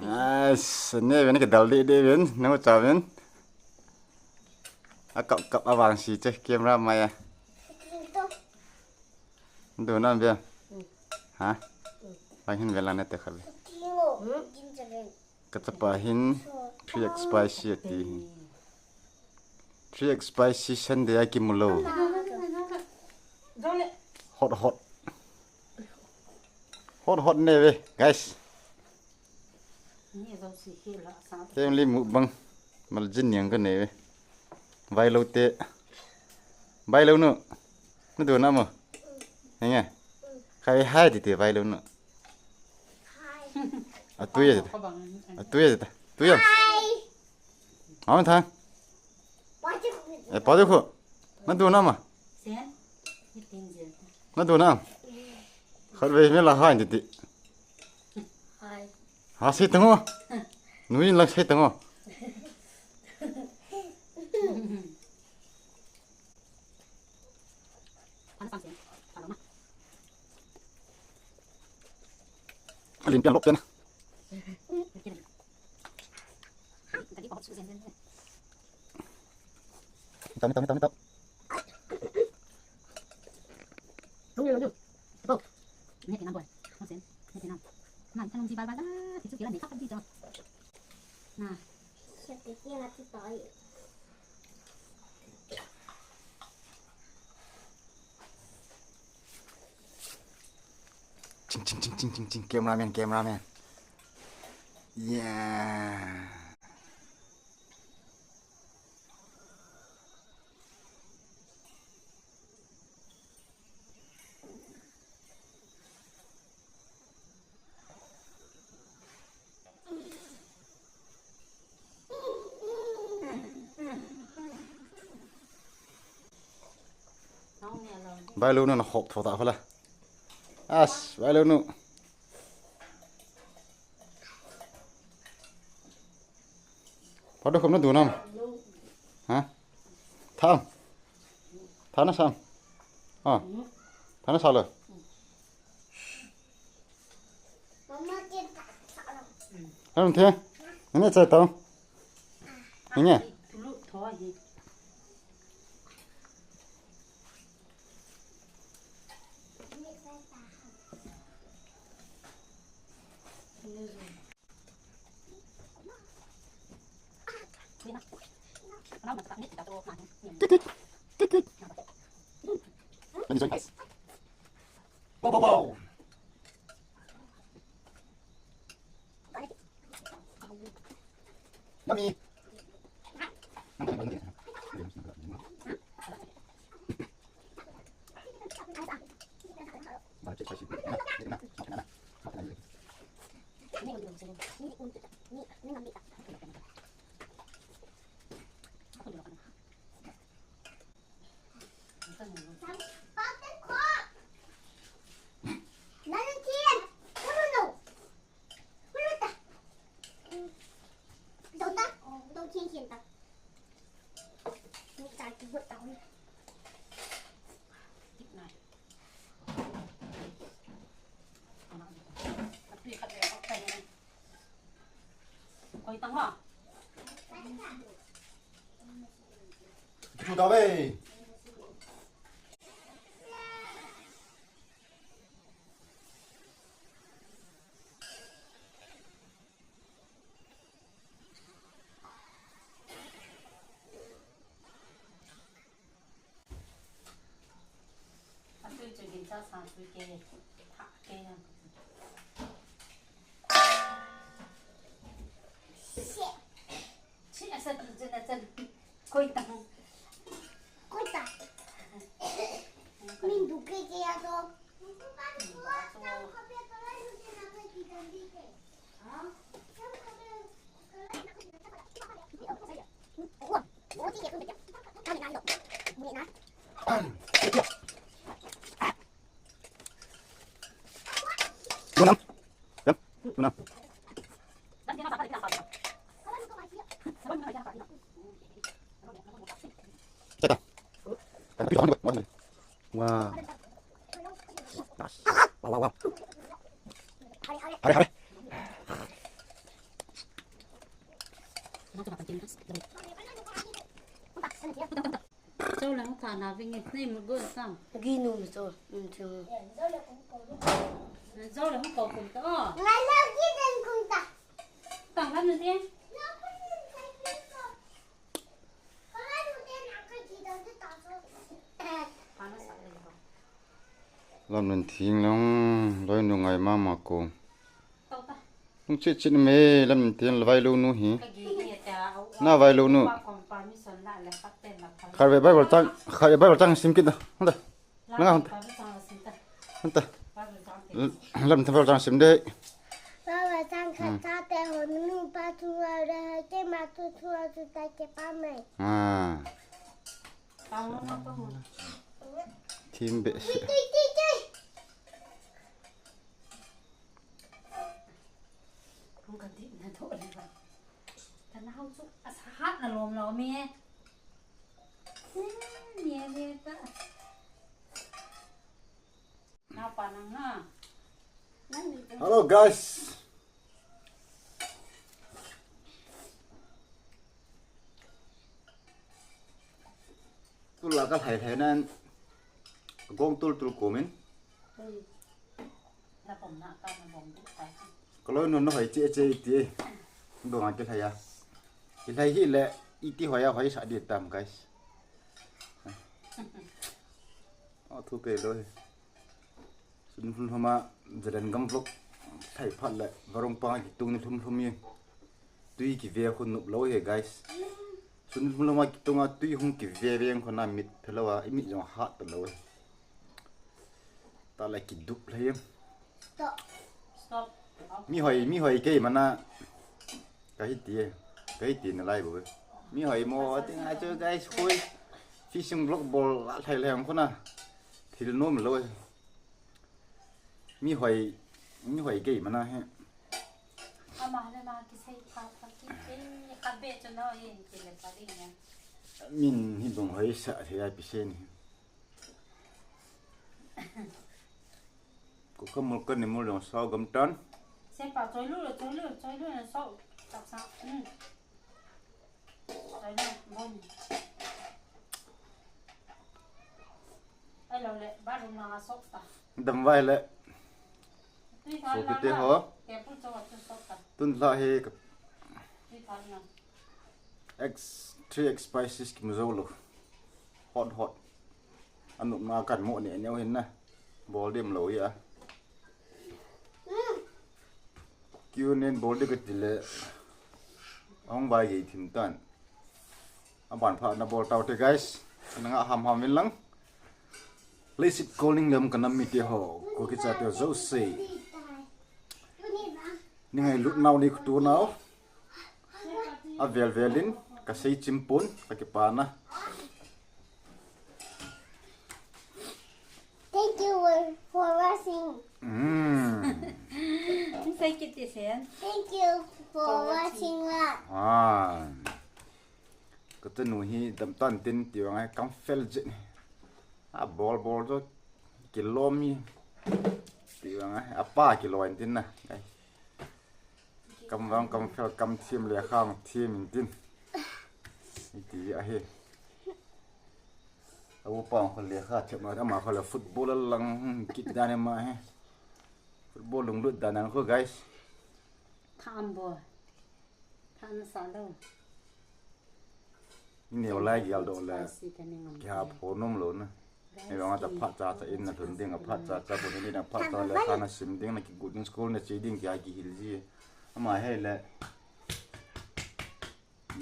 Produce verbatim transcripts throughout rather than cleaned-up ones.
Nice. Ne ven ke dal de de ven. No cha ven. A kap kap a vang si che camera mai a. Do na ve. Ha? Vang hin ve la ne te kha ve. Ka chapa hin three X spicy ati hi. Three X spicy Sunday a kimu lou. Hot hot. Hot hot ne ve, guys. Family mukbang. Maljin niang ka ne ve. Vailou te. Vailou nu. Na do na mo. Henge. Khai hai ti te vailou nu. Atuya jeta. Atuya jeta. Tuya. Aun thang. E, paju khu. Na do na ma. Na do na. Khat ve me la hai ti ti. Ha, sei tango. Nui la sei tango. Lim pian lop pian. Tao, tao, tao, tao. Tao. Ching, ching, ching, ching, ching, ching. Cameraman, cameraman. Yeah. Vailou nu na hop tho ta khola. As, vailou nu. Padu khum na do nam. Ha? Tham. Tham na sam. Ah. Tham na sa lo. Tham the. Nge chai tao. Nge. Wow, wow, wow. Yummy. Chu ta ve. Koi tang. Koi tang. Min du ke ke ya to. Tunam. Yam. Tunam. Tata. Wow. Wow, wow, wow. Hare, hare. Chau le hung tha na vinge, nei mu gun tam. Gi nu mi chau, um, chau. Chau le hung kau kum ta, o. Ngai na gi den kum ta. Tang lam ni. Lam len thing long, loi nu ngai mama ko. Lung chit chit me, lam len thing le vailou nu hi. Na vailou nu. Kharve Bible chang, kharve Bible chang sim kit da. Hunda. Langa hunda. Hunda. Lam thang Bible chang sim de. Bible chang khat ta te ho nu pa thu a le ke ma thu thu a thu ta ke pa me. Ah. Thim behseh. Hung ka dih na doh le ba. Ka nau chu a sa hat na lom lom e. Ni ni ta. Na pa nang na. Hello guys. Tula ka lhai lhai nan. Gong tul tul kumin. Ka loi nun na hoi che che ti. Dong a kilhai a. Kilhai hi le iti hoi a hoi sa di tam guys. O thu pe loi. Sun lhum lhum a Zalen gam vlog lhai phat le varong panga kitung ni lhum lhum e. Tui kive khu nup lou he guys. Sun lhum lhum a kitung a tui hung kive ve ang khona mit phelou a i mit jong hat phelou e. Ta le kidup lhai e. Stop. Mi hoi, mi hoi kei mana. Ka hi ti e. Ka hi ti na lai bo e. Mi hoi mo ting a chu guys hoi. Fishing vlog bol la lhai lhai ang khona. Thil nom lou e. Mi hoi, mi hoi kei mana he. Ama le ma kisei pha pha ki ke, ka be chu no e, ki le pa ding ya. Min hi bung hoi sa thei a pi se ni. Ko ka mol ka ni mol dong sao gam tan. Se pa choi lu, choi lu, choi lu na sao. Tak sa. Hmm. Dam vai le. Sopite ho. Tun la he ka X three X spices kimu jou lou. Hot hot. Anupna kan mo ne neo hin na. Bol dem lou ya. Kiu nen bol de ka ti le. Ahung vai gei thim tan. Aban pha na bol tau te guys. Nanga ham ham in lang. Leiset kol ning lem ka nam mite ho. Ko kicha te jouse. Ni ngailut nau ni khutu nau. Avel vel in ka sei chim pon ka kipana. Thank you for watching. Mm. Say kiti sen. Thank you for watching la. Ah. Ka tanu hi dam tan tin ti vang ai kam fel je. A bol bol jo kilom mi. Ti vang ai apa kilo in tin na. Kam vang kam fel kam thim le khang thim in tin. Iti ahi. A upa kho le kha thep ma ama kho le football lang kit dan ma he. Football lunglut dan ang kho guys. Tham bo. Tham sa lo. Neo lai gial do le. Kya pho nom lo na. Ni vang ta phat cha cha in na lhun ding a phat cha cha bo ni na phat cha le kha na sim ding na kigu ding school na che ding kya kihil ji. Ama he le.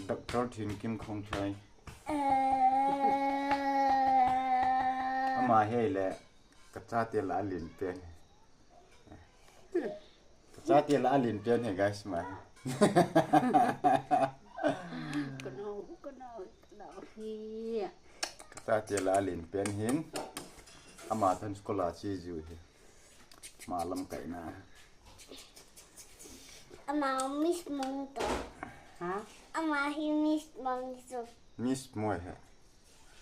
Doctor Thinkim Khongthai. Ama he le ka chate la alen pen. Ka chate la alen pen he guys ma. Kano, kano, kano hi. Ka chate la alen pen hin. Ama than school a chi ju hi. Ma lam kai na. Ama Miss Monitor. Ha? Ama hi Miss Monitor. Miss Moi he.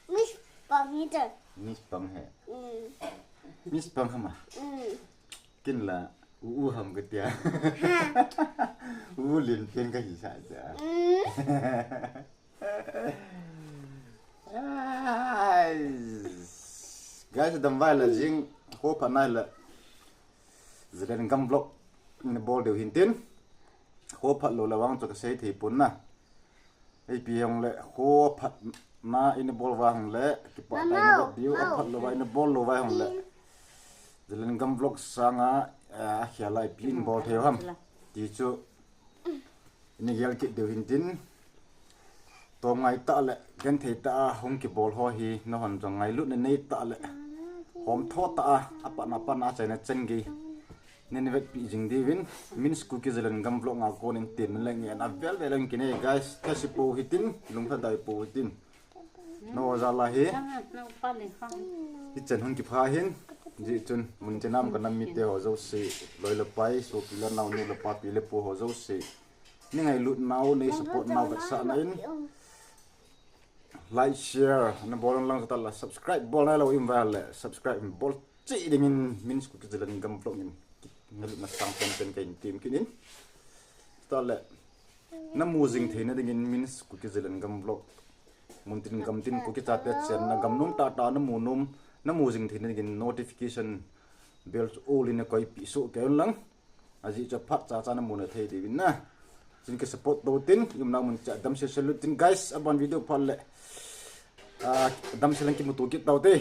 Miss Monitor. Miss Pang he. Mm. Miss Pang hama. Mm. Kin la u u ham ka tia. Ha. U lin pen ka hi sa ja. Mm. Guys, damvai le jing, kho phat nai le. Zalen Gam Vlog ina bol diu hin tin. Kho phat lou le vang chu kasei thei pon na. Ipi hung le kho phat na ina bol vang le, kipah tah ina vet diu, aphat lou va ina bol lou va hung le. Zalen Gam Vlog sanga, eh, akhel a ipi ina bol thei ham ti chu ina gel kit diu hin tin. Tomngai tah le, genthei tah a hung kibol ho hi, nahon jong ngailutna nei tah le, homtho tah a, apatna patna, achaina chan gei nei vetpi jing diuvin, Min's Kuki Zalen Gam Vlog a kon in tin le ngen a vel vel in kinei guys, thase pou hitin, lungthim dai pou hitin. Nao jal a hi, hichan hung kipha hin, hijeh chun mun chan a kanam mite ho jouse, loi le pai, sopi le nao, nu le pa, pi le pu ho jouse, nei ngailut nau, nei support nau vetsahna in, like, share nabol lang, lang tah le subscribe bol nailou in vale, subscribe bol cheh dingin, Min's Kuki Zalen Gam Vlog in ngailutna sang pen pen kahin tem kit in. Tah le namu jing theina dingin Min's Kuki Zalen Gam Vlog, muntin gamtin Kuki chate chenna, gam nom tah tah namu nom, namu jing theina dingin notification bell chu all in nakoipeh soh kei un lang. Ajeh chu aphat cha cha namu na thei diuvin na. Chun kisupport tou tin, i umna mun cheh a damsel sel lut tin guys, aban video phat le, ah, damsel in kimuto kit tau te.